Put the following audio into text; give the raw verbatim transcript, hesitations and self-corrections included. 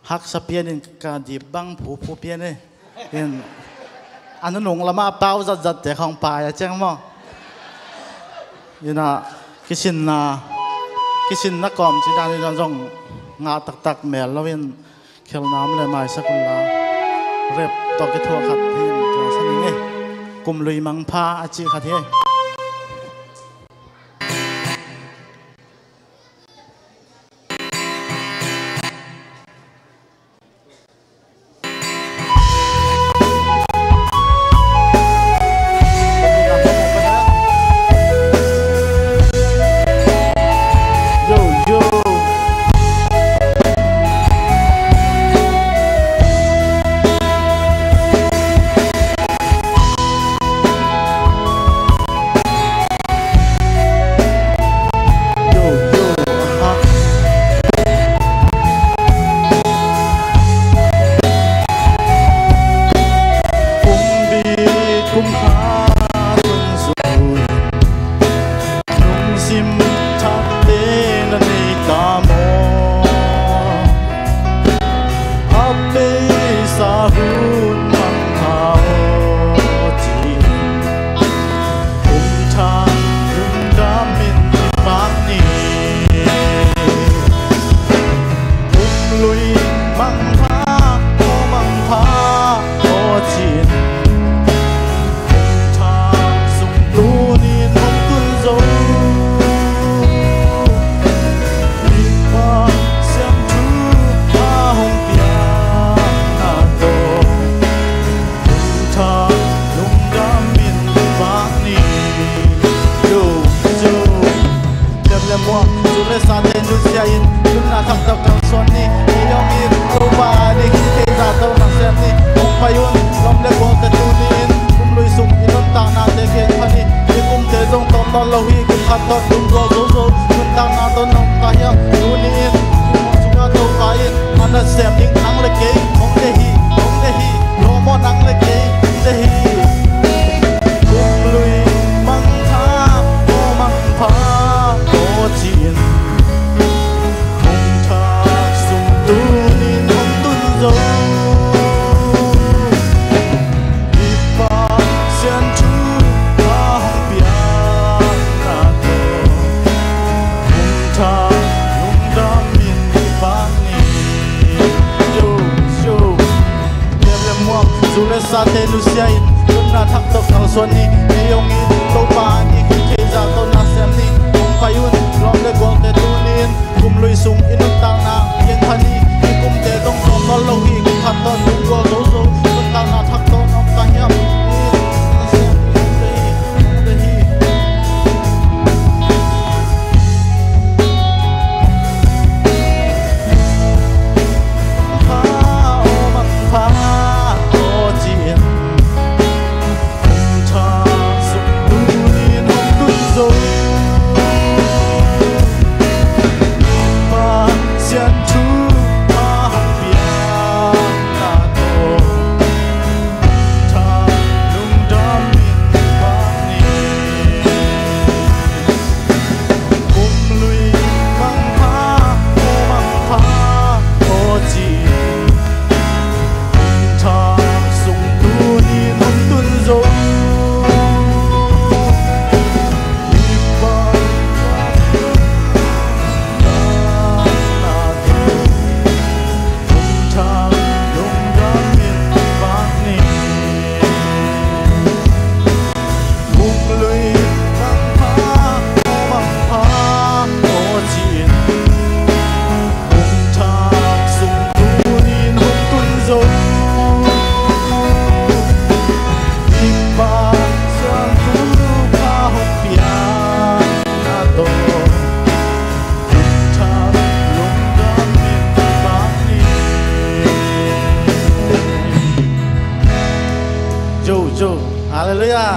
Haksa pian in ka dip bang phuphu pian e. In a nunung lama pau zatzatte khawng pai a ciang maw? Ina kisinna, kisinna kawm ci dan ina zong ngah taktak mel loin khelna om le maisak unla rep tawh kithuah khat hin tua sa ning e. Kum lui mangpha a cih khat hi. Lungsim thakte na nei ta maw? A beisa hun mangpha aw ci-in, kum thak lungdam in i pak ni. Kum lui mangpha aw, mangpha aw ci-in, kum thak sung tuni-in hong tun zo. Mipa siangtho a hong piakna tawh, kum thak lungdam in pak ni. Yo, yo. Lemlem muak, zu le sate nusia in, nunna thak tawh kalsuan ni. Ei hong it Topa ading hi thei zah tawh na sem ni. Hong pai un, lawm le gualte tuni-in kum lui sung i nuntaknate gen pha ni. I kumte zong tawm nawn lo hi, kum khat tawh tum zo zo zo. Nuntakna tawh na om kha hiam? Tuni-in i muak sungah Topa in a nasem ding nang le kei hong deih hi, hong deih hi. Lawm aw, nang le kei hong deih hi. Kum lui mangpha aw, mangpha aw ci-in, kum thak sung tuni-in hong tun zo. Mipa siangtho a hong piakna tawh, kum thak lungdam in i pak ni. Yo, yo. Lemlem muak, zu le sate nusia in, nunna thak tawh kalsuan ni. Ei hong it Topa ading hi thei zah tawh na sem ni. Hong pai un, lawm le gualte tuni-in kum lui sung i nuntakna gen pha ni. I kumte zong tawm nawn lo hi, kum khat tawh tum zo zo zo. Nuntakna thak tawh na om kha hiam? Kum lui mangpha aw, mangpha aw ci-in, kum thak sung tuni-in hong tun zo. Mipa siangtho a hong piakna tawh, kum thak lungdam in i pak ni. Kum lui mangpha aw, mangpha aw ci-in, kum thak sung tuni-in hong tun zo. Mipa siangtho a hong piakna tawh, kum thak lungdam in i pak ni. Jo, jo. Halleluiah.